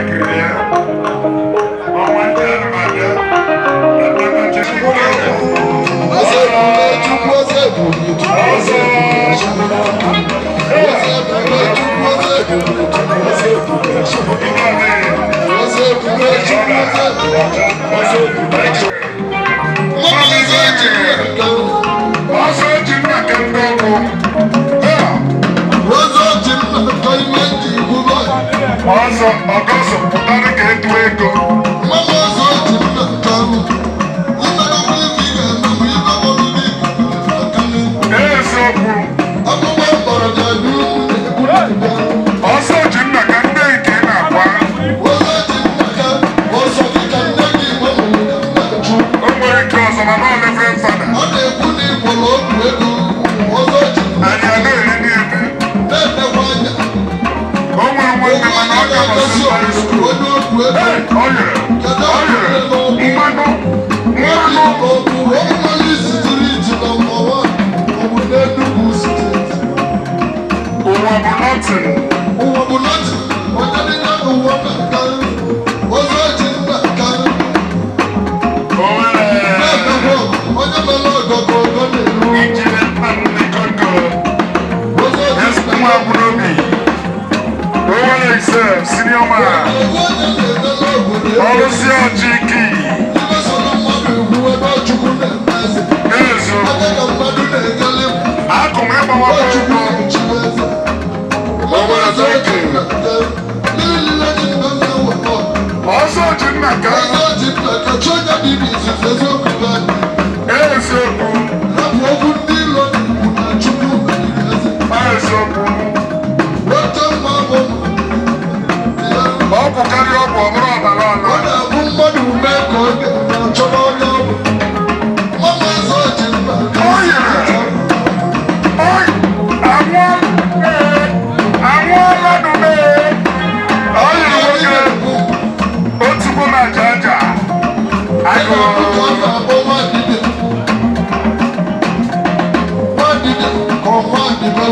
Laikiri ya. Ọnwa ndị a na-abịa. Na Chineke. Ọzọ ebube Chukwu, ọzọ ebube Chukwu, ọzọ ebube Chukwu. Ọzọ ebube Chukwu, ọzọ ebube Chukwu, ọzọ ebube Chukwu. Ọzọ ebube Chukwu, ọzọ ebube Chukwu, ọzọ ebube Chukwu. Mmadụ ọzọ eji nna. Ọzọ eji nna ka ndị ọgwụ. Ọzọ ji nna ka ime ji gwụba. Ọzọ ọgọzọ pụtara ka etu ego. Mmadụ ọzọ ji nna ka imegokwa ibe ị ga-eme ma ibe bọrọ gị akali. Eziokwu. Akwụkwọ mkpọrọ ga-adị ukwu na-ekwu. Ọzọ ji nna ka ndị nke ị na-agwa. Ọzọ ji nna ka ọzọ gị ka nne gị gbanwere ka nna jụ. O nwere ike ọzọ mana ọ Reverend Father. Ọ na-ekwu na ịgwọrọ ọgwụ ego. Ọzọ ji nna Anyị a na-eri n'ebe. na-emekwa anya. O nwere nwanne mana ọ ga nọ secondary school. Onye ọgwụ ego. Hey, ọ nyere. Ọ nyere. Mmanụ. Nwadị Mmanụ. ọgwụ ọmụmalụ isitere iji na mmawa ọ bụ n'Enugu Steeti. Ụwa bụ nothing. Ụwa bụ nọtị, onye dị na ụwa na-aka. Ọzọ ji nna ka O nwere. na-emekwa onye mere ọgọ ka ọgọ na-eru. Ijele mmanụ Congo. Ọzọ ji Yes, nna nwa agbụrụ. O nwere ise senior man. Ọgụ onye na-emela obodo ego. Ọrụsị ọjị ki. Ibe soro mmadụ ekwu ebe Chukwu na-eme eze. Eziokwu. Aka ka mmadụ na-ekele. Akụ m ịgbawakwa Chukwu ụgwọ. na-echi eze. Mmadụ ọzọ ji nna ka mmiri niile dị nna na-eweta. Ọzọ ji nna ka. Ọzọ ji nna ka chi onye dị n'izuzu eziokwu be anyị. Eziokwu. Rapụ okwu ndị ilo na-ekwu na Chukwu meriri eze. Eziokwu. Weta mma bụ ya. Ọgwụ karịa ọgwụ ọ bụrụ ọbara Ọ ọla. na-abụ mmadụ mee ka ọ ga-eme achọba onye ọ bụ. Mmadụ ọzọ ji nna ka. O yere. Oy, anwụọ ee, anwụọla nụ mee. Ọ yiri nwoke otukwu na aja aja. Ị Agụụ. ga-abụ ka ọ na-akpọ nwadibịa. Nwadibịa ka ọ nwadibịa.